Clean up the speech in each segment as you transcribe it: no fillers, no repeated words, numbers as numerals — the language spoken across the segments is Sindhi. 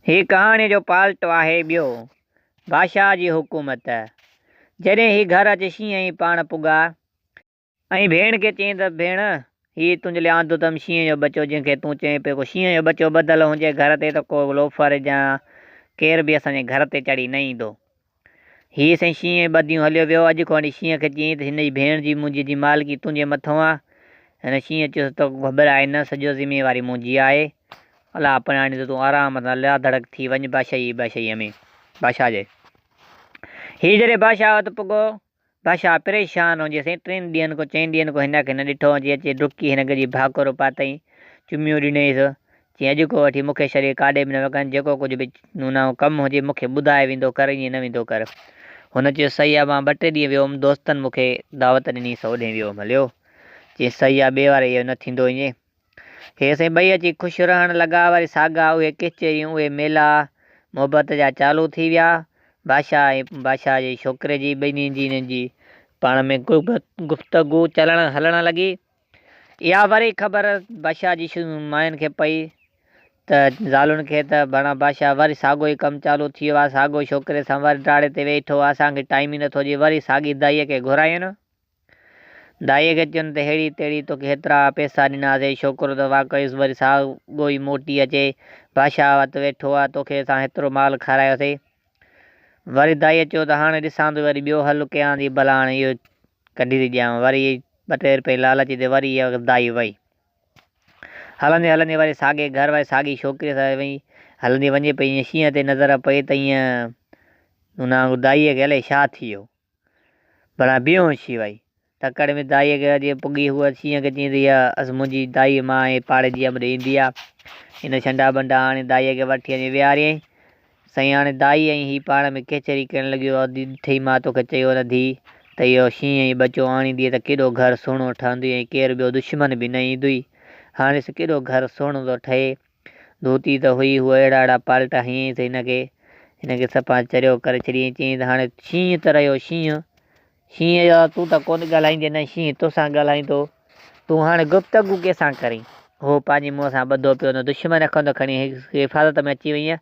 هي ڪهاڻيء جو پالٽو آهي ٻيو، بادشاهه جي حڪومت. جڏهن هي گهر اچي شينهن ۽ پاڻ پڳا. ۽ ڀيڻ کي چيائين ته ڀيڻ، هي تنهنجي لاء آندو اٿم شينهن جو ٻچو، جنهن کي تون چئين پئي ڪو شينهن جو ٻچو ٻڌل هجي گهر تي ته ڪو لوفر يا ڪير به اسان جي گهر تي چڙهي نه ايندو. هي سائين شينهن ٻڌيون هليو ويو. اڄ کان وٺي شينهن کي چيائين ته هن جي ڀيڻ جي منهنجي جي مالڪي تنهنجي مٿئون آ. هن شينهن چيس ته گهٻرائي نه، سڄو ذميواري منهنجي آهي. الله پناهه ڏيندو تون آرام سان لاڌڙڪ ٿي وڃ بادشاهي بادشاهيء ۾. بادشاهه جي. هي جڏهن بادشاهه وٽ پڳو، بادشاهه پريشان هجي سائين ٽن ڏينهن کان چئن ڏينهن کان هن کي نه ڏٺو هجي اچي ڊڪي هن کي جي ڀاڪر پاتائين چميون ڏنائينس چيائين اڄ کان وٺي مون کي ڇڏي ڪاڏي به نه وڃ جيڪو ڪجهه به نئون ڪم هجي مون کي ٻڌائي ويندو ڪر ائين نه ويندو ڪر هن چيو صحيح آ مان ٻه ٽي ڏينهن ويو هوم دوستن مون کي دعوت ڏني سو اوڏهين ويو هوم هليو چيائين صحيح آ ٻئي واري اهو نه ٿيندو ائين هي سائين ٻئي اچي خوش رهڻ لڳا، وري ساڳا اهي ڪچهريون، اهي ميلا محبت جا چالو ٿي ويا. بادشاهه ۽ بادشاهه جي ڇوڪري جي ٻنهي جي انهن جي پاڻ ۾ گفتگو چلڻ هلڻ لڳي. اها وري خبر بادشاهه جي ماين کي پئي ته زالن کي ته ڀڻا بادشاهه وري ساڳو ئي ڪم چالو ٿي ويو آهي، ساڳو ڇوڪري سان وري ڊاڙي تي ويٺو آهي، اسان کي ٽائيم ئي نٿو ڏئي، وري ساڳي دائيء کي گهرايون. دائيء کي چين ته ههڙي تهڙي توکي هيترا پئسا ڏناسين، ڇوڪرو ته واقعي وري ساڳو ئي موٽي اچي بادشاهه وٽ ويٺو آ، توکي اسان هيترو مال کارايوسين. وري دائيء چيو ته هاڻي ڏسان ٿي وري ٻيو حل ڪيان ٿي، ڀلا هاڻي اهو ڪڍي ٿي ڏيانو. وري ٻه ٽي رپئي لالچ تي وري اها دائي وئي. هلندي هلندي وري ساڳئي گهر واري ساڳي ڇوڪريء سان وئي. هلندي وڃي پئي ائين شينهن تي نظر پئي ته ائين ان دائيء کي الائي ڇا ٿي ويو. ڀلا بيهوش ٿي وئي. تڪڙ ۾ دائيء کي اچي پڳي. هوء شينهن کي چيائين ته اها اس منهنجي دائي مان ۽ پاڙي جي امڙ ايندي آ. هن ڇنڊا ٻنڊا آڻي دائيء کي وٺي وڃي ويهاريائين. سائين هاڻي دائي ۽ هي پاڻ ۾ ڪچهري ڪرڻ لڳيو. ادي ڏٺئي مان توکي چيو نه ڌيء ته اهو شينهن ۽ ٻچو آڻيندينء ته ڪيڏو گهر سهڻو ٺهندوئي ۽ ڪير ٻيو دشمن به نه ايندوئي. هاڻ ڏس ڪيڏو گهر سهڻو ٿو ٺهي. ڌوتي ته هئي، هوء اهڙا اهڙا پالٽا هنيائينس هن کي، هن کي صفا چريو ڪري ڇڏيائين. چيائين ته هاڻي شينهن ته رهيو شينهن، شينهن يا تون ته ڪونه ڳالهائيندين نه شينهن توسان ڳالهائيندو، تون هاڻي گفتگو ڪنهن سان ڪرين؟ هو پنهنجي منهن سان ٻڌو پيو نه دشمن کان ته کڻي حفاظت ۾ اچي وئينء،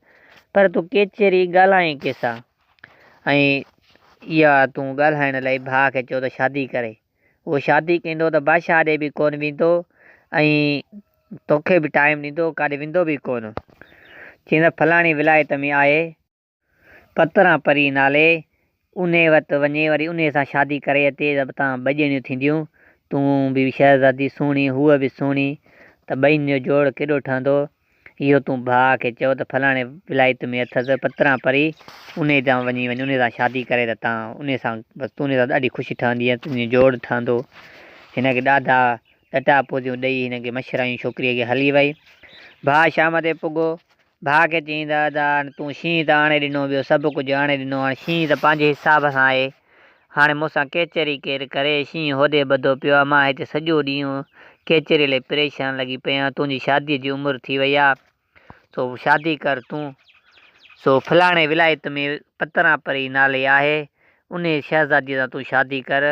پر تون ڪيچري ڳالهائين ڪنهن سان؟ ۽ اها تون ڳالهائڻ لاء ڀاء کي چئو ته شادي ڪري. اهو شادي ڪندو ته بادشاهه ڏي به ڪونه ويندو ۽ توکي به ٽائيم ڏيندو، ڪاڏي ويندو به ڪونه. چيائين ته فلاڻي ولايت ۾ آهي، پتران پري نالي، انهي وٽ وڃي وري انهي سان شادي ڪري اچي ته توهان ٻه ڄڻيون ٿينديون، تون به شهزادي سهڻي، هوء به سهڻي، ته ٻئين جو جوڙ ڪيڏو ٺهندو. اهو تون ڀاء کي چئو ته فلاڻي ولايت ۾ اٿس پتران پري، انهي تان وڃي وڃ انهي سان شادي ڪري ته تان انهي سان بس تون انهي سان ڏاڍي خوش ٺهندينء تنهنجو جوڙ ٺهندو. هن کي ڏاڍا ڏٽا پوزيون ڏئي هن کي مشرايون ڇوڪريء کي هلي وئي. ڀاء شام تي پڳو. ڀاء کي چيائين ته ادا هاڻي تون شينهن ته آڻي ڏنو ٻيو سڀ ڪجهه آڻي ڏنو هاڻي شينهن ته پنهنجي حساب سان آهي. هاڻي مون سان ڪيچري ڪير ڪري؟ شينهن هوڏي ٻڌو پيو آ، مان هتي سڄو ڏينهن ڪيچري لئي پريشان لڳي پئي آهيان، تنهنجي شاديء جي عمر ٿي وئي آ، سو شادي ڪر تون. سو فلاڻي ولايت ۾ پتران پري نالي آهي، انهيء شهزاديء سان تون شادي ڪر،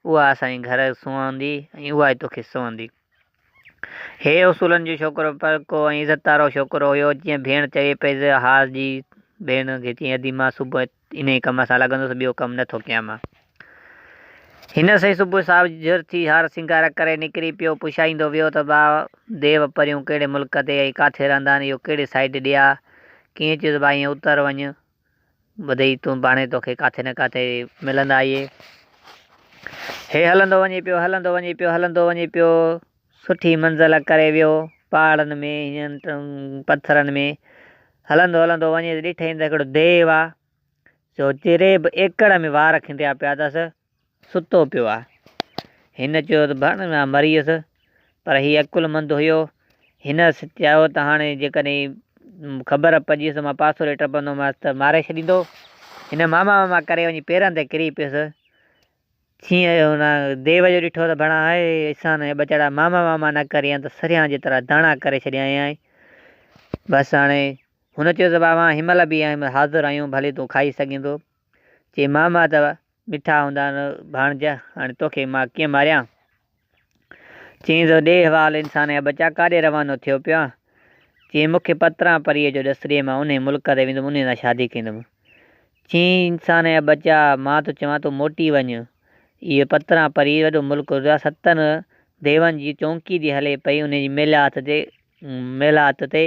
اها اسان جي گهر سونهندي ۽ اها ئي توکي سونهندي. هي اصولن جو ڇوڪرو پڪو ۽ عزت وارو ڇوڪرو هيو. جيئن ڀيڻ چوي پئي ته ها جي ڀيڻ کي چيائين ادي مان صبح انهيء ڪم سان لڳندس ٻيو ڪم نه ٿو ڪيان مان. هن سائين صبح صاحب جھر ٿي هار سينگار ڪري نڪري پيو پڇائيندو ويو ته ڀاء ديو پريون ڪهڙي ملڪ تي ۽ ڪاٿي رهندا آهن اهو ڪهڙي سائيڊ ڏي آ. ڪيئن چيس ڀاء ائين اتر وڃ ٻڌئي تون پاڻهي توکي ڪاٿي نه ڪاٿي ملندا اهي. هي هلندو وڃي پيو، هلندو وڃي پيو، هلندو وڃي پيو، سٺي منزل ڪري ويو، پهاڙن ۾ هينئن پٿرن ۾ هلندو هلندو وڃي ته ڏٺائين ته هڪڙو ديو آ، سو چري به ايڪڙ ۾ وار کنڊيا پيا اٿس، ستو پيو آ. هن چيو ته ڀڻ مان مري ويس، پر هي عقلمند هيو، هن چيو ته هاڻي جيڪڏهن خبر پئجيس ته مان پاسو ڏئي ٽپندومانس ته ماري ڇڏيندو. هن ماما ماما ڪري وڃي پيرن تي ڪري پيس. شينهن هن ديو جو ڏٺو ته ڀڻا هاء احسان جا ٻچڙا ماما ماما نه ڪرين ته سريان جيترا داڻا ڪري ڇڏيائين. بس هاڻي هن چيو ته بابا هن مهل به حاضر آهيون ڀلي تون کائي سگهين ٿو. چي ماما ته مٺا هوندا آهن ڀاڻج هاڻي توکي مان ڪيئن ماريان. چيائين ته ڏي حوال انسان جا ٻچا ڪاڏي روانو ٿيو پيو آن؟ چيائين، مون کي پتران پريء جو ڏس ڏي، مان انهيء ملڪ تي ويندم، انهيء سان شادي ڪندم. چيائين، انسان جا ٻچا، مان ٿو چوان تون موٽي وڃ. اهو پتران پري وڏو ملڪ ستن ديون جي چونڪي ٿي هلي پئي، انهيء جي ميلات تي محلات تي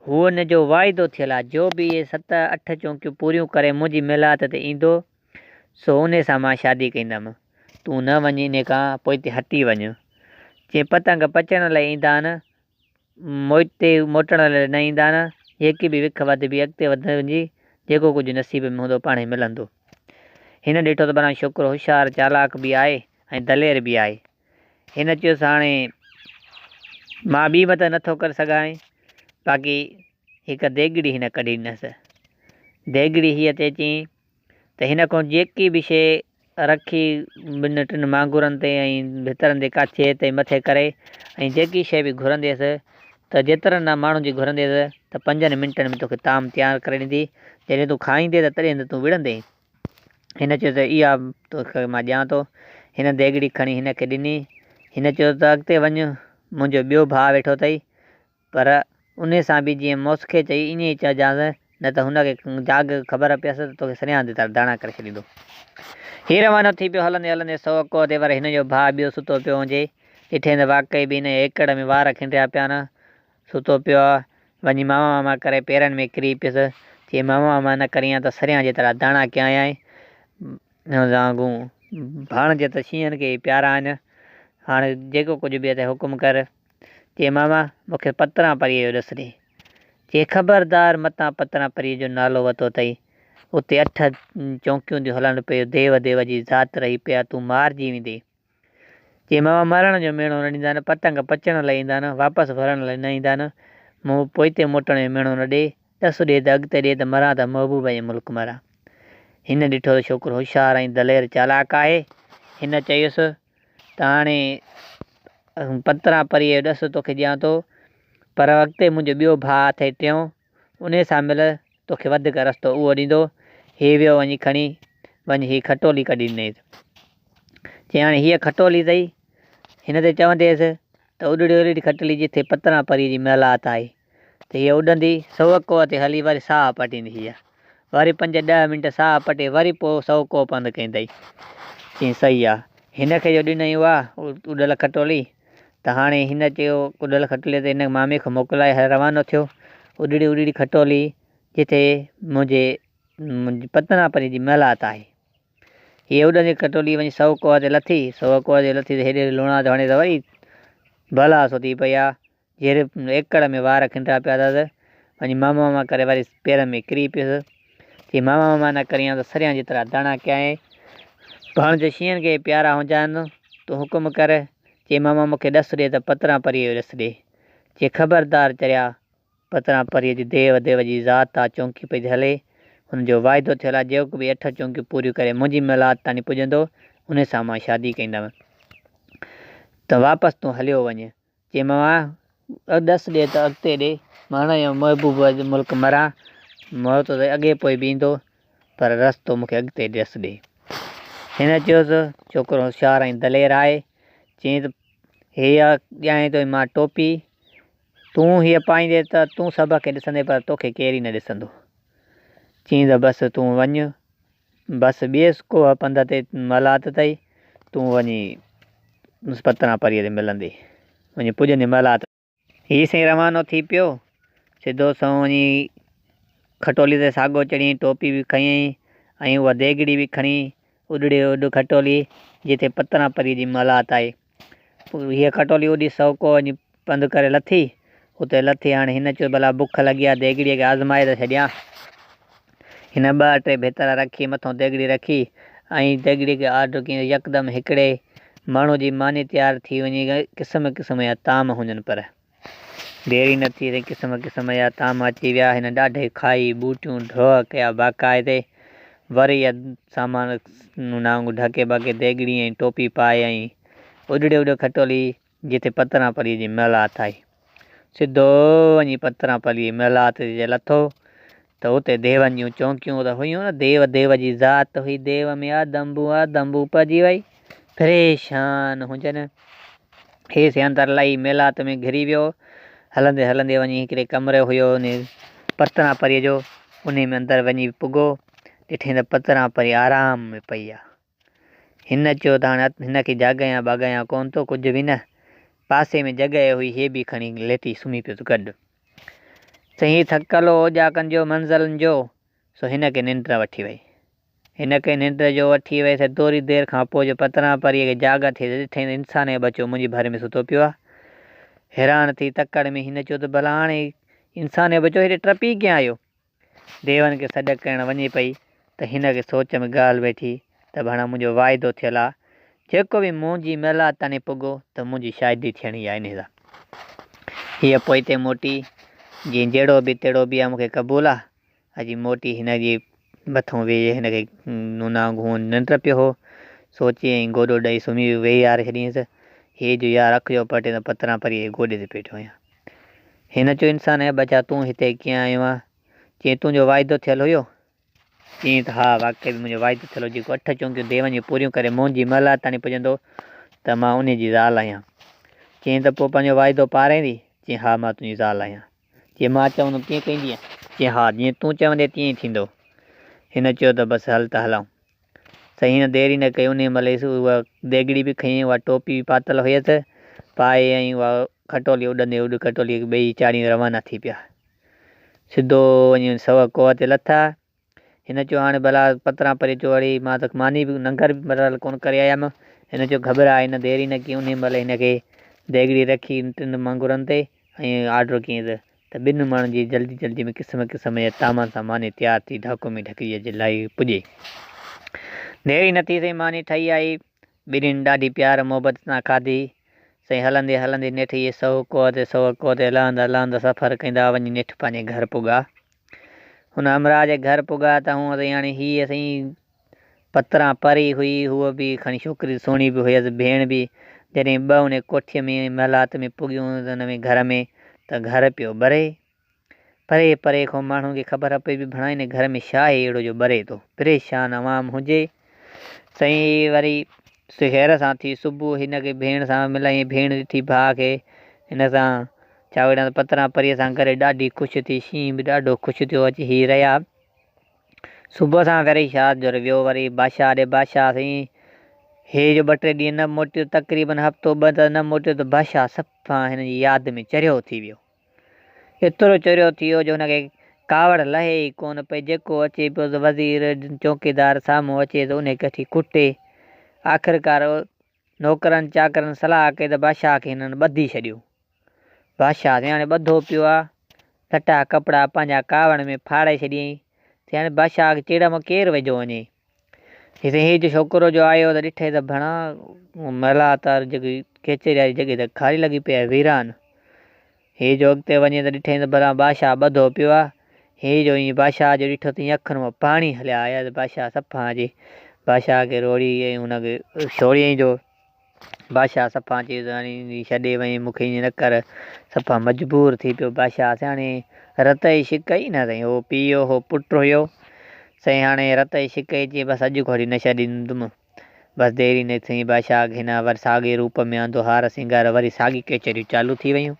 هو ان جو واعدو ٿيل آهي، جو به اهي ست اٺ چونڪيون پوريون ڪري منهنجي محلات تي ايندو، سو انهي سان مان شادي ڪندم. تون نه وڃ انهي کان پوئتي هٽي وڃ. جي پتنگ پچڻ لاء ايندا آهن، موئتي موٽڻ لاء نه ايندا آهن. جيڪي به وک وڌبي اڳتي وڌجي، جيڪو ڪجهه نصيب ۾ هوندو پاڻهي ملندو. هن ڏٺو ته بنان ڇوڪرو هوشيار چالاڪ به آهي ۽ دلير به آهي. هن چيس هاڻي مان ٻي مدد نٿو ڪري سگهانء، باقي هڪ ديڳڙي هن ڪڍي ڏنس. ديڳڙي هيء تي چيائين ته هن کان جيڪي به شيء رکي ٻن ٽن مانگورن تي ۽ ڀترن تي ڪاڇي تي مٿي ڪري ۽ جيڪي شيء به گهرنديس ته جيترن ماڻهن جي گهرنديس ته پنجن منٽن ۾ توکي طعام تيار ڪري ڏيندي، جڏهن تون کائيندين ته تڏهن ته تون وڙهندين. هن چيو ته اها توکي مان ڏيان ٿو. هن ديڳڙي کڻي هن کي ڏني. هن چيو ته اڳتي وڃ، منهنجو ٻيو ڀاء ويٺو اٿئي، پر انهي سان به جيئن موسکي چئي ائين ئي چئجانس، نه ته هن کي جاڳ خبر پيس ته توکي سريان تي داڻا ڪري ڇڏيندو. هي روانو ٿي پيو. هلندي هلندي سو ڪوهه تي وري هن جو ڀاء ٻيو ستو پيو هجي. ڏٺئين ته واقعي به هن جي ايڪڙ ۾ وار کنڊريا پيا آهن. ستو پيو آ. وڃي ماما ماما ڪري پيرن ۾ ڪري پيس. چي ماما ماما نه ڪرين ها ته سريان جيترا داڻا ڪيايائين. زانگون ڀاڻج ته شينهن کي ئي پيارا آهن. هاڻ جيڪو ڪجهه به اٿئي حڪم ڪر. چي ماما مون کي پتران پريء جو ڏس ڏي. چي خبردار متان پتران پريء جو نالو وتو اٿئي. اتي اٺ چونڪيون ٿيون هلن پيون. ديو ديو جي ذات رهي پيا تون مارجي ويندين. چي ماما مرڻ جو ميڻو نه ڏيندا آهن، پتنگ پچڻ لاء ايندا آهن، واپس ورڻ لاء نه ايندا آهن، مون پوئتي موٽڻ جو ميڻو نه ڏي، ڏس ڏي ته اڳتي ڏي ته مران ته محبوب جي ملڪ مران. هن ڏٺو ته ڇوڪرو هوشيار ۽ دلير چالاڪ آهي. هن چيس ته هاڻي پتران پريء جو ڏس توکي ڏيان ٿو، پر اڳتي منهنجو ٻيو ڀاء اٿئي ٽيون، انهيء سان مل، توکي وڌيڪ رستو اهو ڏيندو. هي ويو وڃي کڻي وڃ هي کٽولي ڪڍي ڏنيس. چيائين هاڻي هيء کٽولي اٿئي، هن تي چونديس ته اڏڙي اڏڙي کٽلي جٿي پتران پريء جي محلات آهي ته هيء اڏندي سو ڪوهه تي هلي وري ساهه پٽيندي هيء وري پنج ڏهه منٽ ساهه پٽي وري پوء سو ڪوهه پنڌ ڪيندئي. چيائين صحيح آ. هن کي جو ڏنائين اها اڏل کٽولي ته هاڻي هن چيو اڏل کٽولي تي هن مامي کي موڪلائي هل روانو ٿيو. اڏڙي اڏڙي کٽولي جتي منهنجي پتنا پري جي محلات آهي. هيء اڏندي کٽولي وڃي سو ڪوهه تي لٿي. سو ڪوهه تي لٿي ته هيڏي هيڏي لوڻا ته هڻي ته وري بلا سو ٿي پئي آ. جهڙي ايڪڙ ۾ وار کنڊرا پيا اٿس. وڃي ماما ماما ڪري وري پيرن ۾ ڪري پيس. چي ماما ماما نه ڪرين ها ته سريان جيترا داڻا ڪيائين. ڀاڻج شينهن کي پيارا هجان، تون حڪم ڪر. چي ماما مون کي ڏس ڏي ته پتران پريء جو ڏس ڏي. چي خبردار چريا، پتران پريء جي ديو ديو جي ذات آ چونڪي پئي هلي. هن جو واعدو ٿيل آ جيڪو به اٺ چونڪيون پوريون ڪري منهنجي محلات تاڻي پڄندو، انهي سان مان شادي ڪندم. ته واپس تون هليو وڃ. چي ماما ڏس ڏي ته اڳتي ڏي، مان جو محبوب ملڪ مران، موت ته اڳي پوء به ايندو، پر رستو مون کي اڳتي ڏس ڏي. هن چيس، ڇوڪرو هوشيار ۽ دلير آهي. چيائين ته هيء ڏيانء ٿو مان ٽوپي، تون هيء پائيندين ته تون سڀ کي ڏسندين پر توکي ڪير ئي نه ڏسندو. چيائين ته بس تون وڃ، بس ٻيس ڪوهه پنڌ تي محلات اٿئي، تون وڃي پتران پريء تي ملندين، وڃي پڄندين محلات. هي سائين روانو ٿي پيو، سڌو سنئون وڃي کٽولي تي ساڳو چڙهي، ٽوپي به کنيائين ۽ اها ديڳڙي به کڻي اڏڙي اڏ کٽولي، جتي پتران پريء جي محلات آهي. پوء هيء کٽولي اڏي سو ڪوهه وڃي پنڌ ڪري لٿي. اتي لٿي هاڻي هن چيو ڀلا بک لڳي آ ديڳڙيء کي آزمائي ته ڇڏيان. هن ٻه ٽي ڀتر رکي مٿئون ديڳڙي رکي ۽ ديڳڙيء کي آرڊر ڪيائين ته يڪدم هڪڙي ماڻهوء جي ماني تيار ٿي وڃي قسم قسم جا طعام هجن پر دير ئي نه ٿي ته قسم قسم جا طعام اچي ويا. هن ڏاڍي کائي ٻوٽيون ڍوء ڪيا باقاعدي وري اها سامان نانگ ڍڪي ٻڪي ديڳڙي ۽ ٽوپي پائي ۽ اڏڙي اڏ کٽولي جتي پتران پليء جي محلات آهي. سڌو وڃي پتران پليء جي محلات تي لٿو ته اتي ديون جون چونڪيون ته هيون نه، ديو ديو جي ذات هئي، ديو ۾ آدم بو آدم بو پئجي وئي، پريشان هجن. هيس اندر لهي محلات ۾ گهري ويو. هلندي هلندي وڃي هڪڙي ڪمري هيو انهي پتران پريء جو، انهي ۾ اندر وڃي پڳو. ڏٺئين ته پتران پري آرام ۾ پئي آ. هن چيو ته هاڻي هن کي جاڳايان ٻاڳايان ڪونه ٿو، ڪجهه به نه. پاسي ۾ جڳهه هئي، هي به کڻي ليٽي سمهي پيس گڏ. سائين هي ٿڪل هو اوڄاڪن جو، منزلن جو، سو هن کي ننڊ وٺي وئي. هن کي ننڊ جو وٺي وئي سي ٿوري دير کان پوء جو پتران پريء کي جاڳ ٿي ته ڏٺائين ته انسان جو ٻچو منهنجي ڀر ۾ ستو پيو آهي. حيران ٿي تڪڙ ۾ هن چيو ته ڀلا هاڻي انسان جو ٻچو هيڏي ٽپي ڪيئن آيو؟ ديون کي سڏ ڪرڻ وڃي پئي ته هن کي سوچ ۾ ڳالهه ويٺي ته ڀڻا منهنجو واعدو ٿيل آ، جيڪو به منهنجي محلات تاڻي پڳو ته منهنجي شاهدي ٿيڻي آ انهي سان. هيء پوئتي موٽي، جيئن جهڙو به تهڙو به آ مون کي قبول آ. اچي موٽي هن جي مٿئون ويهي هن کي نونا گهون ننڊ پيو هو، سوچي ۽ گوڏو ڏئي سمهي ويهاري ڇڏينس. هي جو يار اک جو پٽي ته پتران پريء جي گوڏي تي پيٺو آهيان. هن چيو انسان جا ٻچا تون هتي ڪيئن آيو آن؟ چيائين تنهنجو واعدو ٿيل هيو؟ چيائين ته ها واقعي به منهنجو واعدو ٿيل هو جيڪو اٺ چونڪيون ديون جون پوريون ڪري منهنجي محلات تاڻي پڄندو ته مان انهي جي زال آهيان. چيائين ته پوء پنهنجو واعدو پاريندي؟ چيائين ها مان تنهنجي زال آهيان. چيائين مان چوندم تيئن ڪندينء؟ چيائين ها جيئن تون چوندين تيئن ئي ٿيندو. هن چيو ته بس هل ته هلون. سائين هن دير ئي نه ڪئي، انهيء مهل ئي اها ديڳڙي به کنئي، اها ٽوپي به پاتل هيس، پائي ۽ اها کٽولي اڏندي اڏ کٽوليء کي ٻئي چاڙهي روانا ٿي پيا. سڌو وڃي سوء ڪوهه تي لٿا. هن چيو هاڻي ڀلا پتران پري چيو اڙي مان ته ماني به ننگر به بهرحال ڪونه ڪري آيم. هن چيو گهٻراء نه دير ئي نه ڪئي، انهيء مهل ئي هن کي ديڳڙي رکي ٽن مانگورن تي ۽ آرڊر ڪيائين ته ته ٻن ماڻهن جي جلدي جلدي ۾ قسم قسم جي طعامن سان ماني تيار ٿي ڍڪ ۾ ڍڪجي اچي لائي پڄي. دير ئي نه ٿي سائين ماني ٺهي آئي. ٻنهين ڏاڍي پيار محبت سان کاڌي. سائين هلندي هلندي نيٺ اهي سئو ڪوهه تي سئو ڪوهه تي لهندا لهندا سفر ڪندا وڃي نيٺ پنهنجي گهر پڳا. هن همراهه جي گهر پڳا ته هونء سائين هاڻي هيء سائين پتران پري هئي، هوء به کڻي ڇوڪري سهڻي به هيس، ڀيڻ به. جڏهن ٻه انهي ڪوٺيء ۾ محلات ۾ پڳيون ان ۾ گهر ۾ ته گهر پيو ٻري. پري پري کان ماڻهن کي خبر پئي به ڀڻا ان گهر ۾ ڇا آهي اهڙو جو ٻري ٿو. پريشان عوام هجي. سائين وري خير سان ٿي صبح هن کي ڀيڻ سان ملايائين، ڀيڻ ڏٺي ڀاء کي هن سان ڇا وڙهيا پتران پريء سان گڏ ڏاڍي خوش ٿي، شينهن به ڏاڍو خوش ٿيو اچي هي رهيا. صبح سان وري شاهه جو ويو وري بادشاهه ڏي بادشاهه سائين هي جو ٻه ٽي ڏينهن نه موٽيو تقريبن هفتو ٻه ته نه موٽيو ته بادشاهه صفا هن جي ياد ۾ چريو ٿي ويو ايترو چريو ٿي ويو جو هن کي ڪاوڙ لهي ئي ڪونه پئي جيڪو اچي پيو ته وزير چوڪيدار سامهون اچي ته انهي کي وٺي ڪٽي آخرڪار نوڪرن چاڪرن صلاح ڪئي ته بادشاهه کي هنن ٻڌي ڇڏيو. بادشاهه سياڻي ٻڌو پيو آ. لٽا ڪپڙا پنهنجا ڪاوڙ ۾ ڦاڙي ڇڏيائين. سياڻي بادشاهه کي چڙ مان ڪير وجهيو وڃي. هيسين هي جو ڇوڪرو جو آيو ته ڏٺئي ته ڀڻا محلات واري جيڪي ڪچهري واري جڳهه ته خالي لڳي پئي آهي ويران. هي جو اڳتي وڃي ته ڏٺائين ته ڀلا بادشاهه ٻڌو پيو آ. هي جو ائين بادشاهه جو ڏٺو ته ائين اکين مان پاڻي هليا آيا ته بادشاهه صفا اچي بادشاهه کي روڙي ۽ هن کي ڇوڙيائين جو بادشاهه صفا چيس ته هاڻي ڇڏي وڃ مون کي ائين نه ڪر. صفا مجبور ٿي پيو بادشاهه سياڻي رت جي ڇڪ ئي نه سائين هو پيء هو پٽ هيو سائين هاڻي رت جي ڇڪ ئي چي بس اڄ کان وٺي نه ڇڏيندم. بس دير ئي نه ٿي بادشاهه کي هن ور ساڳئي روپ ۾ آندو هار سينگار وري ساڳي ڪچهريون چالو ٿي ويون.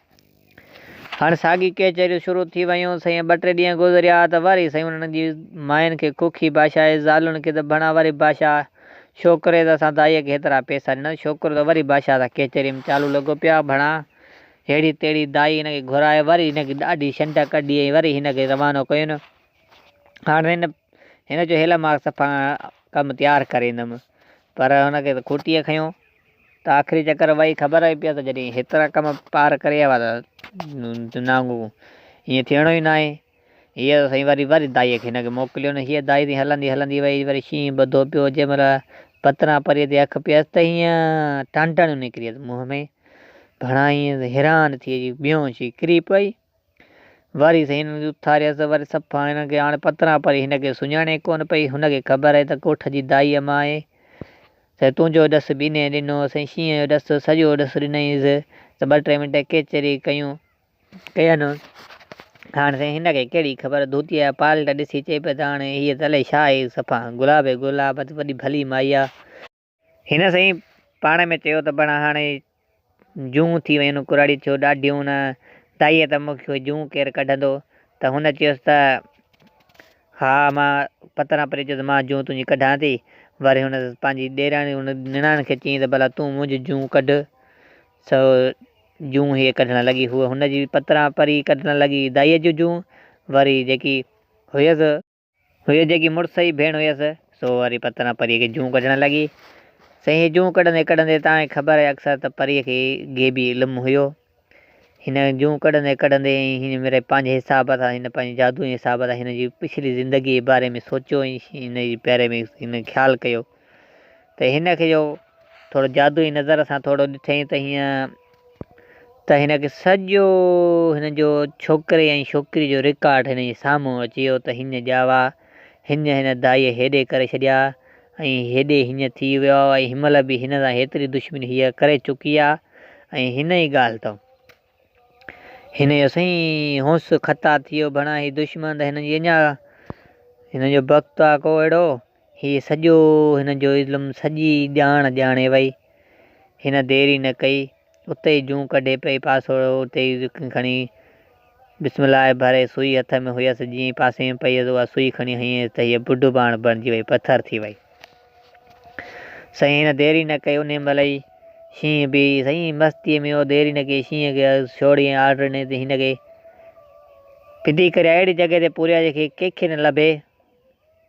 هاڻ ساڳي ڪچهريون شروع ٿي ويون سائين ٻه ٽي ڏينهن گذريا ته وري سائين انهن جي ماين کي کوکي بادشاهه جي زالن کي ته ڀڻا وري بادشاهه ڇوڪري ته اسان دائيء کي هيترا پئسا ڏنا ڇوڪرو ته وري بادشاهه سان ڪچهري ۾ چالو لڳو پيو آهي ڀڻا ههڙي تهڙي دائي هن کي گهرائي وري هن کي ڏاڍي ڇنڊ ڪڍي ۽ وري هن کي روانو ڪين. هاڻ هن هن چيو هيل مان صفا ڪم تيار ڪري ايندم پر هن کي ته کوٽيء کنيو ته آخري چڪر وئي خبر ئي پيس ته جڏهن هيترا ڪم پار ڪري آيو آهي ته نانگو ائين ٿيڻو ئي ناهي. هيء ته سائين وري وري دائيء کي هن کي موڪليو نه هيء دائي سائين هلندي هلندي وئي وري شينهن ٻڌو پيو جنهن مهل پتران پريء تي اک پيس ته هيئن ٽانڊاڻيون نڪري ويس منهن ۾ گهڻا ائين حيران ٿي اچي بيهوش ٿي ڪري پئي. وري سائين هنن کي اٿاريس، وري صفا هنن کي هاڻي پتران پري هن کي سڃاڻي ڪونه پئي، هن کي خبر آهي ته ڳوٺ جي دائي امان آهي. سائين تنهنجو ڏس به انهيء ڏنو، سائين شينهن جو ڏس سڄو ڏس ڏنائينس ته ٻه ٽي منٽ ڪچهري ڪيون ڪين. هاڻي سائين هن کي ڪهڙي خبر، ڌوتيء جا پالٽ ڏسي چئي پئي ته هاڻي هيء ته الائي ڇا آهي، صفا گلاب ئي گلاب، وڏي ڀلي مائي آ. هن سائين پاڻ ۾ چيو ته بڻ هاڻي جون ٿي ويون ڪراڙي ٿيو ڏاڍيون نه دائيء ته مون کي جون ڪير ڪڍندو؟ ته هن چيس ته ها مان پتران پري چيس مان جون تنهنجي ڪڍان ٿي. وري هن پنهنجي ڏيراڻي هن نڻان کي چيائين ته ڀلا تون منهنجي جون ڪڍ. سو جون هيء ڪڍڻ لڳي. هوء هن جي پتران پري ڪڍڻ لڳي دائيء جون جون. وري جيڪي هيس. هيء جيڪي مڙس جي ڀيڻ هيس، سو وري پتران پريء کي جون ڪڍڻ لڳي. سائين هيء جون ڪڍندي ڪڍندي توهان کي خبر آهي اڪثر ته پريء کي غيبي علم هيو. هن جون ڪڍندي ڪڍندي ۽ هن مڙئي پنهنجي حساب سان هن پنهنجي جادو جي حساب سان هن جي پڇلي زندگيء جي باري ۾ سوچيو ۽ هن جي باري ۾ هن خيال ڪيو ته هن کي جو ٿورو جادوئي نظر سان ٿورو ڏٺائين ته هيئن ته هن کي سڄو هن جو ڇوڪري ۽ ڇوڪري جو رڪارڊ هن جي سامهون اچي ويو ته هن ڄاوا هن هن دائيء هيڏي ڪري ڇڏيا ۽ هيڏي هيئن ٿي ويو ۽ هن مهل به هن سان هيتري دشمني هيء ڪري چڪي آ ۽ هن ئي ڳالهه ته هن جو سائين هوس خطا ٿي ويو ڀڻا هي دشمن ته هن جي اڃا هن جو بخت آ ڪو اهڙو هي سڄو هن جو علم سڄي ڄاڻ ڄاڻي وئي. هن دير ئي نه ڪئي، اتي ئي جون ڪڍي پئي پاسوڙو اتي ئي کڻي بسم الله ڀري سوئي هٿ ۾ هيس جيئن ئي پاسي ۾ پئي اها سوئي کڻي هنئيس ته هيء بڊ ٻاڻ بڻجي وئي پٿر ٿي وئي. سائين هن دير ئي نه ڪئي انهيء مهل ئي شينهن به سائين مستيء ۾ هو دير ئي نه ڪئي شينهن کي ڇوڙي ۽ آرڊر ڏني ته هن کي ڦدي ڪري اهڙي جڳهه تي پوريا جنهن کي ڪنهن کي نه لڀي.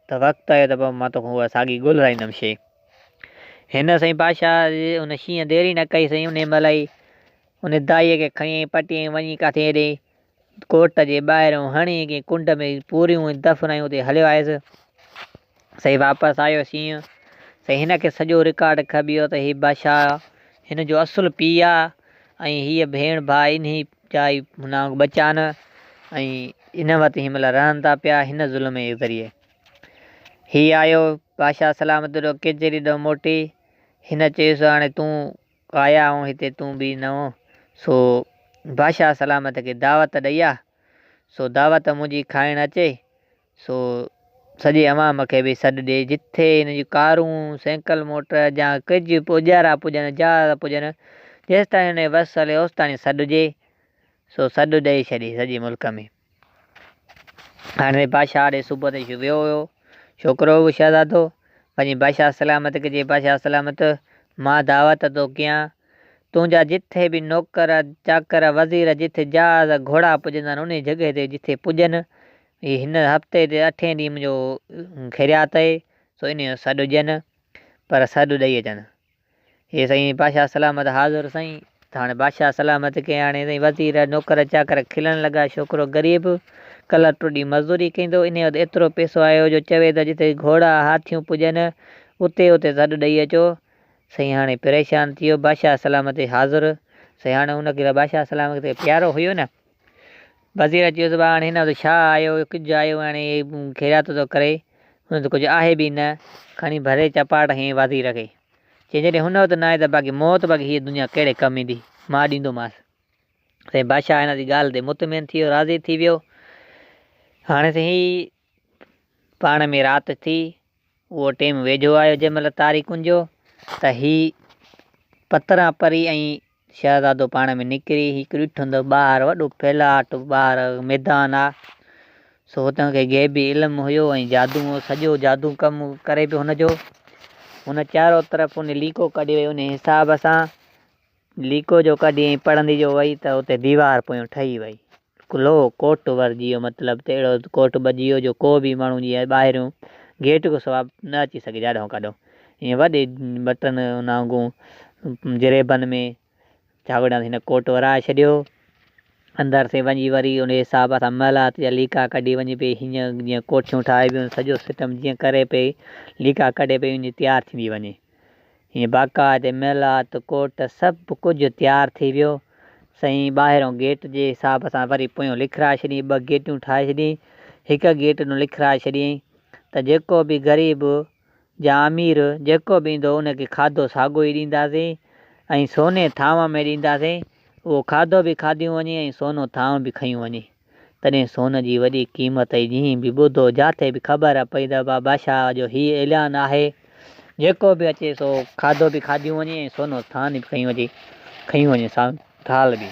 ته وقت آيو ته پوء مان توکان اها ساڳي ڳولهرائيندم شيء. هن سائين بادشاهه ان شينهن دير ئي نه ڪئي سائين انهيء مهل ئي ان دائيء کي کڻي ۽ پٽي ۽ وڃي ڪاٿي هيڏي ڪوٽ جي ٻاهريون هڻي ڪنهن ڪنڊ ۾ پوريون ۽ دفنايون اتي هليو آيس. سائين واپس آيو شينهن. سائين هن کي سڄو رڪارڊ کٻي ويو ته هي بادشاهه هن جو اصل پيء آ ۽ هيء ڀيڻ ڀاء انهيء جا ئي هن ٻچا آهن ۽ ان وٽ هن مهل رهن ٿا پيا هن ظلم جي ذريعي. هي آيو بادشاهه سلامت ڏو ڪچهري ڏو موٽي. هن چيس هاڻي تون آيا آهون هتي تون به نئون سو بادشاهه سلامت کي دعوت ڏئي آ سو دعوت منهنجي کائڻ اچي سو سڄي عوام کي به سڏ ڏي جٿي هن جون ڪارون، سائيڪل موٽر جا ڪجهه پوڄارا پڄن، جهاز پڄن، جيستائين هن جو وس هلي اوستاڻي سڏ ڏي. سو سڏ ڏئي ڇڏي سڄي ملڪ ۾. هاڻي بادشاهه ڏي صبح تي ويو هيو ڇوڪرو به شهزادو وڃي بادشاهه سلامت کي چئي بادشاهه سلامت مان دعوت ٿو ڪيان تنهنجا جٿي به نوڪر چاڪر وزير جٿي جهاز گهوڙا پڄندا آهن انهي جڳهه تي جٿي پڄن هي هن هفتي جي اٺين ڏينهن منهنجو خيريات اهي، سو انهيء جو سڏ ڏين، پر سڏ ڏئي اچن. هي سائين بادشاهه سلامت حاضر سائين. ته هاڻي بادشاهه سلامت کي هاڻي سائين وزير، نوڪر چاڪر کلڻ لڳا. ڇوڪرو غريب، ڪلهه ٽوڏي مزدوري ڪندو، انهيء وقت ايترو پئسو آيو جو چوي ته جتي گهوڙا هاٿيون پڄن، اتي اتي سڏ ڏئي اچو. سائين هاڻي پريشان ٿي ويو. بادشاهه سلامت حاضر سائين هاڻي ان کي بادشاهه سلامت کي پيارو هيو نه. وزير چيس ڀاء هاڻي هن وٽ ڇا آيو ڪجهه آيو هاڻي هي خيرات ٿو ڪري هن وٽ ڪجهه آهي به نه کڻي ڀري چپاٽ هنئين وزير کي چيائين جڏهن هن وٽ ناهي ته باقي موت باقي هيء دنيا ڪهڙي ڪم ايندي مان ڏيندومانس سائين بادشاهه هن جي ڳالهه تي مطمئن ٿي ويو راضي ٿي ويو هاڻي سائين هي پاڻ ۾ رات ٿي اهو ٽيم ويجهو آيو جنهن مهل تاريخن جو ته هي پتران پري ۽ شهزادو پاڻ ۾ نڪري هڪ ڏٺو ته ٻاهر وڏو ڦيلاٽ ٻاهر ميدان آ سو هتان کي غيبي علم هيو ۽ جادو هو سڄو جادو ڪم ڪري پيو هن جو هن چارو طرف ان ليڪو ڪڍي وئي ان حساب سان ليڪو جو ڪڍي ۽ پڙهندي جو وئي ته اتي ديوار پويون ٺهي وئي لوهه ڪوٽ ورجي ويو مطلب ته اهڙو ڪوٽ ٻجي ويو جو ڪو به ماڻهو جيئن ٻاهريون گيٽ کان سوا نه اچي سگهي جاڏهون ڪاڏهون ائين وڏي بٽن نانگون جريبن ۾ ڇاوڙان هن ڪوٽ ورائي ڇڏيو اندر سين وڃي وري ان حساب سان محلات جا ليڪا ڪڍي وڃي پئي هيئن جيئن ڪوٺيون ٺاهبيون سڄو سسٽم جيئن ڪري پئي ليڪا ڪڍي پئي وڃي تيار ٿيندي وڃي هيئن باقاعدي محلات، ڪوٽ سڀ ڪجهه تيار ٿي ويو. سائين ٻاهرئون گيٽ جي حساب سان وري پويون لکرائي ڇڏيائين، ٻه گيٽيون ٺاهي ڇڏيائين. هڪ گيٽ ڏانهن لکرائي ڇڏيائين ته جيڪو به غريب يا امير جيڪو به ايندو ان کي کاڌو ساڳيو ئي ڏينداسين ۽ سوني ٿانو ۾ ڏينداسين. اهو کاڌو به کاڌيون وڃي ۽ سونو ٿانو به کنيون وڃي. تڏهن سون جي وڏي قيمت ۽ جنهن به ٻڌو، جاٿي به خبر پئي ته بادشاهه جو هيء اعلان آهي، جيڪو به اچي سو کاڌو به کاڌيون وڃي ۽ سونو ٿان به کنيون وڃي، کنيون وڃي ٿالهه به.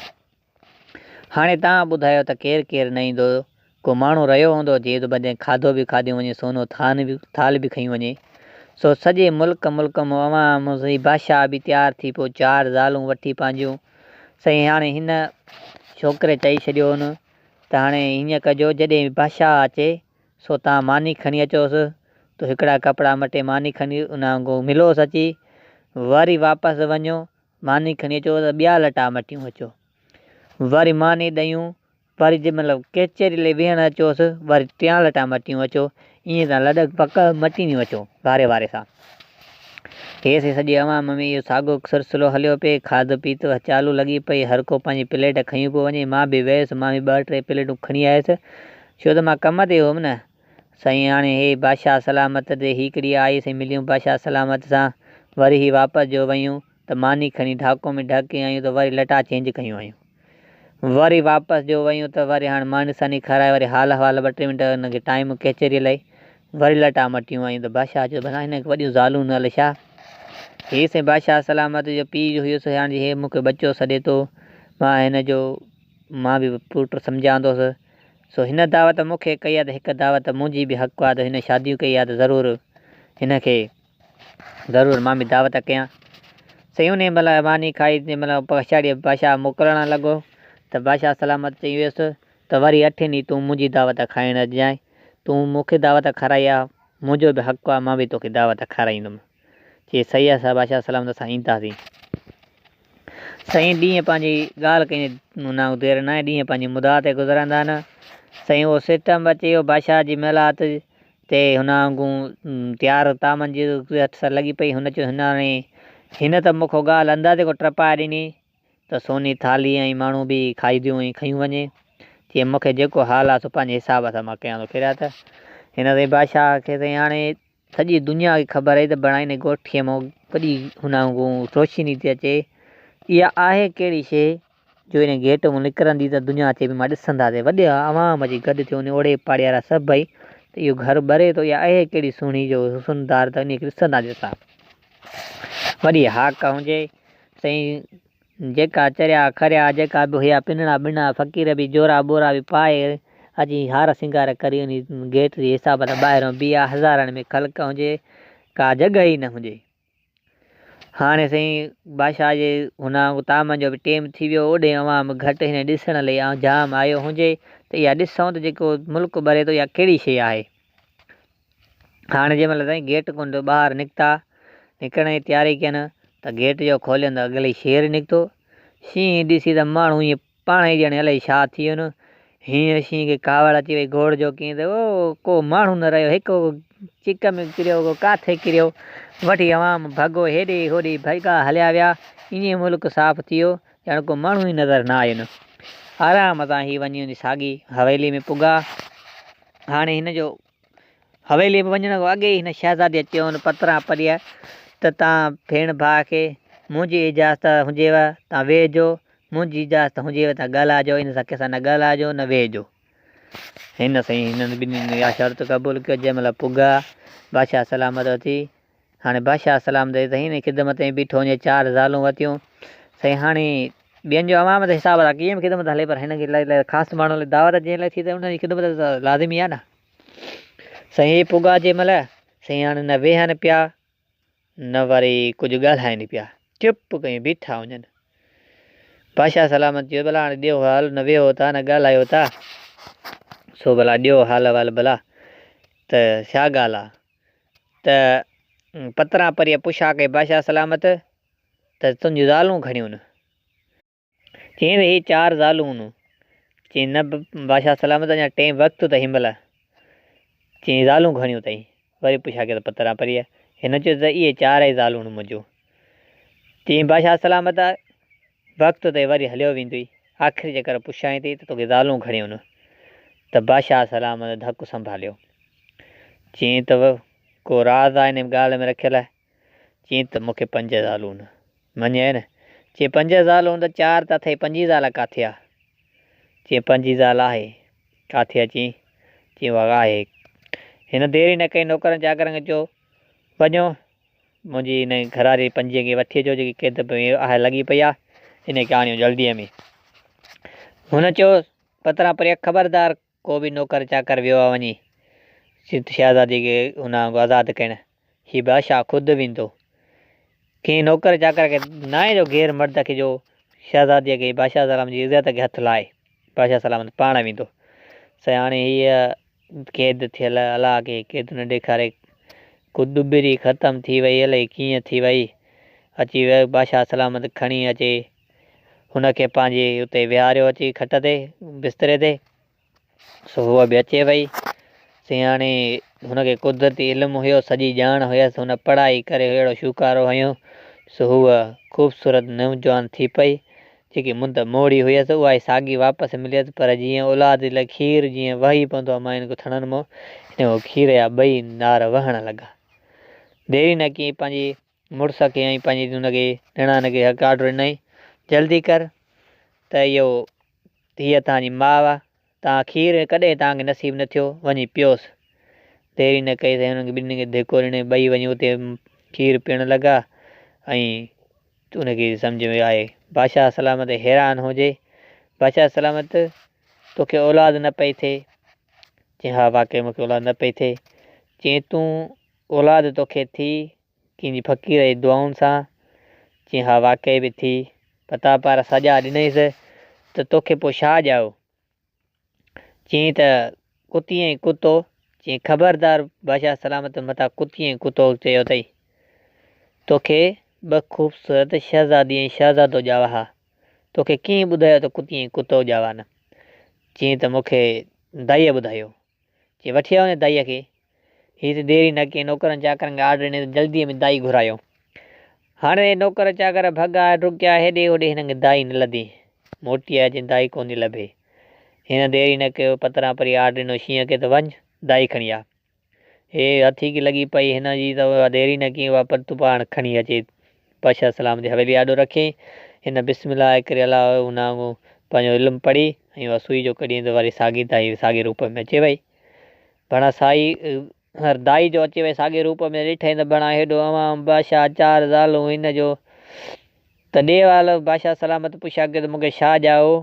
هاڻي توهان ٻڌايو ته ڪير ڪير نه ايندو؟ ڪو ماڻهو رهيو هوندو جيئن ته بندي کاڌو به کاڌيون وڃي سونو ٿان به ٿالهه به کنيون وڃي. سو سڄي ملڪ ملڪ مان عوام سائين بادشاهه به تيار ٿي پيو چار زالون وٺي پنهنجون سائين هاڻي هن ڇوڪري چئي ڇڏيو هن ته هاڻي هيئن ڪجو جڏهن به بادشاهه اچي سو تان ماني کڻي اچوس ته هڪڙا ڪپڙا مٽي ماني کڻي ان وانگو ملوس اچي وري واپس وڃو ماني کڻي اچو ته ٻيا لٽا مٽيون اچو وري ماني ڏيون وري جنهن مهل ڪچهري لئي ويهڻ اچوس وري ٽيان لٽا مٽيون اچو ائين تان لڏ پڪ مٽينديون اچو واري واري سان. هيسين سڄي عوام ۾ اهو ساڳو سلسلو هليو پئي. کاڌ پيت چالو لڳي پئي. هر ڪو پنهنجي پليٽ کنيون پيو وڃي. مان به ويس. مان به ٻه ٽي پليٽون کڻي آيس. ڇو ته مان ڪم تي هئم نه. سائين هاڻي هي بادشاهه سلامت تي هيڪڙي آئي سائين مليون بادشاهه سلامت سان. وري هي واپس جو ويون ته ماني کڻي ڍاڪو ۾ ڍڪي آيون ته وري لٽا چينج ڪيون آيون. وري واپس جو ويون ته وري هاڻ ماني ساني کارائي وري حال احوال ٻه ٽي منٽ هن کي ٽائيم ڪچهري لئي وري لٽا مٽيون آيون ته بادشاهه چيو ڀلا هن کي وڏيون زالون نه الائي ڇا هي سائين بادشاهه سلامت جو پيء جو هيس هاڻ جي هي مون کي ٻچو سڏي ٿو مان هن جو مان به پٽ سمجهان ٿوس سو هن دعوت مون کي ڪئي آهي ته هڪ دعوت منهنجي به حق آهي ته هن شاديون ڪئي آهي ته ضرور هن کي ضرور مان به دعوت ڪيان. سائين انهيء مهل ماني کائي جنهن مهل پڇاڙيء بادشاهه موڪلڻ لڳو ته بادشاهه سلامت چئي ويس ته وري اٺين ڏينهن تون منهنجي دعوت کائڻ اچجانء. تون مون کي دعوت کارائي آ، منهنجو به حق آ، مان به توکي دعوت کارائيندم. چي صحيح آ بادشاهه سلامت اسان اينداسين. سائين ڏينهن پنهنجي ڳالهه ڪئي دير ناهي ڏينهن پنهنجي مدعا تي گذرندا آهن. سائين اهو سٽم اچي ويو بادشاهه جي محلات تي هن وانگون تيار طعامن جي هٿ سان لڳي پئي. هن چيو، هن هاڻي هن ته مون کان ڳالهه اندازي کان ٽپائي ڏني ته سوني ٿالهي ۽ ماڻهو به کائينديون ۽ کنيون وڃي. چي مون کي جيڪو حال آهي سو پنهنجي حساب سان مان ڪيان ٿو خيرات. هن سائين بادشاهه کي سائين هاڻي سڄي دنيا کي خبر آهي ته بڻائي هن ڳوٺيء مان وڏي هن وانگون روشني ٿي اچي. اها آهي ڪهڙي شيء؟ جو ان گيٽ مون نڪرندي ته دنيا چئي پئي مان ڏسنداسين وڏي عوام اچي گڏ ٿيو انهي اوڙي پاڙي وارا سڀئي ته اهو گهر ٻري ٿو اها آهي ڪهڙي سهڻي جو حسن دار ته انهي کي ڏسنداسين اسان وڏي هاڪ هجي سائين جيڪا چريا کريا جيڪا به هيا پنڻا ٻنڻا فقير به جورا ٻورا به پائي اچي هار سينگار ڪري انهي گيٽ جي حساب سان ٻاهرون بيها هزارن ۾ خلق هجي ڪا جڳهه ئي نه هجي. هاڻي سائين بادشاهه جي هن طعامن جو به ٽيم ٿي ويو اوڏي عوام گهٽ هن ڏسڻ لئي جام آيو هجي ته اها ڏسون ته جيڪو ملڪ ٻري ٿو اها ڪهڙي شيء آهي. هاڻي جنهن مهل سائين گيٽ ڪنڊ ٻاهر نڪتا نڪرڻ جي تياري ڪين ته گيٽ جو کولين ته اڳلي شير نڪتو شينهن ڏسي ته ماڻهو ائين پاڻ ئي ڄڻ الائي ڇا ٿي ويو نه. هينئر شينهن کي ڪاوڙ اچي وئي گهوڙ جو ڪيئن ته او ڪو ماڻهو نه رهيو هڪ چڪ ۾ ڪريو ڪو ڪاٿي ڪريو وٺي عوام ڀڳو هيڏي هوڏي ڀڳا هليا ويا ائين ملڪ صاف ٿي ويو ڄڻ ڪو ماڻهو ئي نظر نه آيو نه. آرام سان هي وڃي ان ساڳي حويلي ۾ پڳا. هاڻي هن جو حويليء ۾ وڃڻ کان اڳي ئي هن شهزاديء چيو هن پتران پريء ته تان ڀيڻ ڀاء کي منهنجي اجازت هجيو تان ويهجو، منهنجي اجازت هجيو تان ڳالهائجو، ان سان ڪنهن سان نه ڳالهائجو نه ويهجو. هن سائين هنن ٻنهين اها شرط قبول ڪيو، جنهن مهل پڳا بادشاهه سلامت اٿي هاڻي بادشاهه سلام ڏئي ته هن خدمت ۾ بيٺو وڃي چار زالون ورتيون سائين هاڻي ٻين جو عوام ته حساب سان ڪيئن به خدمت هلي پر هن کي لاء خاص ماڻهو لاء دعوت جنهن لاء ٿي ته ان جي خدمت ته لازمي آهي نه سائين هي پڳا جي مهل سائين هاڻي نه ويهن پيا نه وري ڪجهه ڳالهائن پيا چپ ڪيون بيٺا هجن بادشاهه سلامت چيو ڀلا هاڻي ڏيو حال نه ويهو ٿا نه ڳالهايو ٿا سو ڀلا ڏيو حال احوال ڀلا ته ڇا ڳالهه آ ته پتران پريء پڇا ڪئي بادشاهه سلامت ته تنهنجون زالون گهڻيون نه؟ چيائين ته هي چار زالون نه. چيائين نه بادشاهه سلامت اڃا ٽئين وقت ته هن مهل. چيائين زالون گهڻيون اٿئي؟ وري پڇا ڪئي ته پتران پريء هن چيو ته اهي چار ئي زالون منهنجون. چيائين بادشاهه سلامت وقت اٿئي وري هليو ويندوئي. آخر جيڪر پڇيائين ٿي ته توکي زالون گهڻيون نه؟ ته بادشاهه سلامت ڌڪ سنڀاليو. چيائين ته ڪو راز آهي هن ڳالهه ۾ رکيل؟ چيائين ته مون کي پنج زالون. مڃيائين نه. چيائين پنج زالون ته چار ته اٿئي پنجين زال ڪاٿي آ؟ چيائين پنجين زال آهي. ڪاٿي آ چيائين؟ چيائين اها آهي. هن دير ئي نه ڪئي نوڪرن چاڪرن کي چيو وڃو منهنجي هن گهرواري پنجينء کي وٺي اچو جيڪي قيد ۾ آهي لڳي پئي آهي ان کي آڻيو جلديء ۾. هن چيو، پتران پريا خبردار ڪو به نوڪر چاڪر ويو آ وڃي شهزادي کي هن آزاد ڪرڻ، هي بادشاهه خود ويندو. ڪنهن نوڪر چاڪر کي ناهي جو غير مرد کي جو شهزاديء کي بادشاهه سلامت جي عزت کي هٿ لائي. بادشاهه سلامت پاڻ ويندو. سياڻي هيء قيد ٿيل الله کي قيد نه ڏيکاري. ڪو ڏٻري ختم ٿي وئي الائي ڪيئن ٿي وئي. اچي بادشاهه سلامت کڻي اچي هن کي پنهنجي اتي ويهاريو اچي کٽ تي بستري تي. سو هوء به اچي وئي. سياڻي هن کي قدرتي علم هيو، سڄي ڄاڻ هيس، هن پڙهائي ڪري اهڙو شوڪارو هنيو، سو هوء خوبصورت نوجوان ٿي پئي. جيڪي مند موڙي هيس، اها ئي ساڳي واپس مليس، پر جيئن اولاد لاء کير جيئن وهي پوندو آهي ماين کي ٿڻن مان، هن کي کير جا ٻئي نار وهڻ لڳا. دير ئي نه ڪيائين، پنهنجي مڙس کي ۽ پنهنجي هن کي نڻان کي هڪ آرڊر ڏنائين، جلدي ڪر ته اهو هيء توهان جي ماء آ، توهان کير ڪڏهن توهان کي نصيب نه ٿيو، وڃي پيوس. دير ئي نه ڪئي سائين هنن کي ٻنهي کي ڌڪو ڏنائين، ٻئي وڃي اتي کير پيئڻ لڳا ۽ ان کي سمجهه ۾ آئي. بادشاهه سلامت حيران هجي، بادشاهه سلامت توکي اولاد نه پئي ٿئي؟ چيائين ها واقعي مون کي اولاد نه پئي ٿئي. چيائين تون اولاد توکي ٿي ڪنهن جي فقير جي دعائن سان؟ چيائين ها واقعي به ٿي. پتا پار سڄا ڏنئيس ته توکي پوء ڇا ڄائو؟ چيائين ته ڪتي ۽ ڪتو. چيائين خبردار بادشاهه سلامت متان ڪتي ۽ ڪتو چيو اٿئي. توکي ٻه خوبصورت شهزادي ۽ شهزادو ڄاوا ها. توکي ڪنهن ٻڌايو ته ڪتي ۽ ڪتو ڄاوا نه؟ چيائين ته مون کي دائيء ٻڌايو. چي وٺي آء ان دائيء کي. هي ته دير ئي نه ڪئي، نوڪرن چاڪرن کي آرڊر ڏني ته جلديء ۾ دائي گهرايو. هاڻي اهي نوڪر چاڪر ڀڳا ڊڪيا هيڏي هوڏي هنن کي دائي نه لڌي. موٽي آيا چين دائي ڪونه ٿي لڀي. هن دير ئي نه ڪيو پتران پري آرڊر ڏنو شينهن کي ته وڃ دائي کڻي آ. هي هٿيڪي لڳي پئي هن جي ته اها دير ئي نه ڪئي اها پرتو پاڻ کڻي اچي بادشاهه سلامت جي حويلي آڏو رکيائين. هن بسم الله ڪري الله هن آڱو پنهنجو علم پڙهي ۽ اها سوئي جو ڪڍيائين ته وري ساڳي دائي ساڳي روپ ۾ اچي وئي. بڻا سائي هر دائي جو اچي وئي ساڳي روپ ۾ ڏٺائين ته بڻا هيڏو عوام بادشاهه چار زالون هن جو ته ڏي وال بادشاهه سلامت پڇا ڪيو ته مون کي ڇا ڄائو؟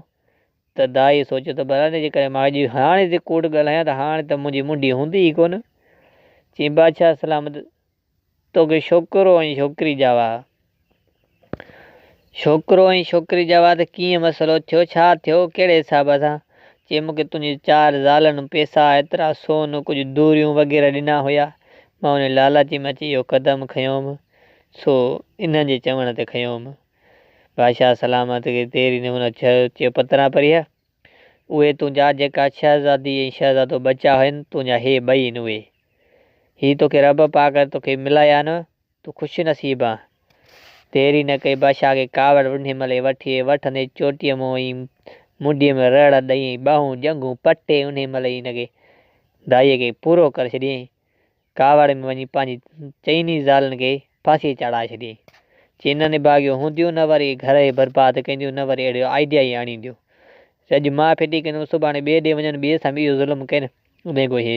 ته دائي سوچيو ته ڀلا جيڪڏهن مان اڄ هاڻي ٿي ڪوڙ ڳالهايان ته هاڻي ته منهنجي منڍي هوندي ئي ڪونه. چيائين بادشاهه سلامت توکي ڇوڪرو ۽ ڇوڪري ڄاوا. ڇوڪرو ۽ ڇوڪري ڄاوا ته ڪيئن مسئلو ٿيو، ڇا ٿيو، ڪهڙي حساب سان؟ چي مون کي تنهنجي چار زالن پئسا ايترا سون ڪجهه دوريون وغيره ڏنا هيا، مان انهي لالچ ۾ اچي اهو قدم کنيو هوم، سو انهن جي چوڻ تي کنيو هوم. بادشاهه سلامت کي تيري نه هن چيو پتران پريهه، اهي تنهنجا جيڪا شهزادي ۽ شهزادو ٻچا هن، تنهنجا هي ٻئي آهن اهي. هي توکي رب پاڪ توکي ملايا آهن، تون خوش نصيب آن. دير ئي نه ڪئي بادشاهه کي ڪاوڙ انهي مهل ئي وٺي وٺندي چوٽيء منهن ۽ منڍيء ۾ رڙ ڏئي ۽ ٻانهون ڄنگهون پٽي انهي مهل ئي هن کي دائيء کي پورو ڪري ڇڏيائين. ڪاوڙ ۾ وڃي پنهنجي چئني زالن کي ڦاسيء چاڙهائي ڇڏيائين. چي نه نڀاڳيون هونديون، نه وري گهر کي برباد ڪنديون، نه وري اهڙيون آئيڊيا ئي آڻينديون. اڄ مان ڦٽي ڪندم، سڀاڻي ٻئي ڏي وڃن، ٻئي سان به اهو ظلم ڪن. انهيء کان هي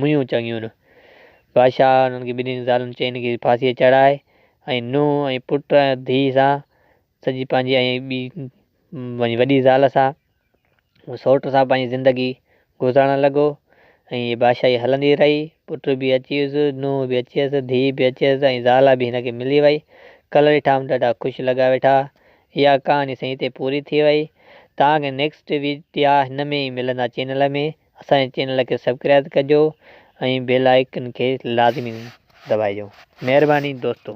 ميون چڱيون نه. بادشاهه انهن کي ٻنهي زالن چئن کي ڦاسيء چاڙهائي ۽ نونهن ۽ پٽ ۽ ڌيء سان سڄي پنهنجي ۽ ٻي وڃي وڏي زال سان سئوٽ سان پنهنجي زندگي گذارڻ لڳو ۽ هيء بادشاهي هلندي رهي. پٽ به اچي ويس، نونهن به اچي ويس، ڌيء به اچي ويس ۽ زال به هن کي ملي وئي. ڪلهه ڏٺام ڏاڍا خوش لڳا ويٺا. اها ڪهاڻي سائين هتي پوري ٿي وئي. توهان کي نيڪسٽ ويڊيا هن ۾ ئي ملندا چينل ۾. اسان جي چينل کي سبڪرائب ڪجو ۽ بيل آئيڪن کي لازمي دٻائجو. مهرباني دوستو.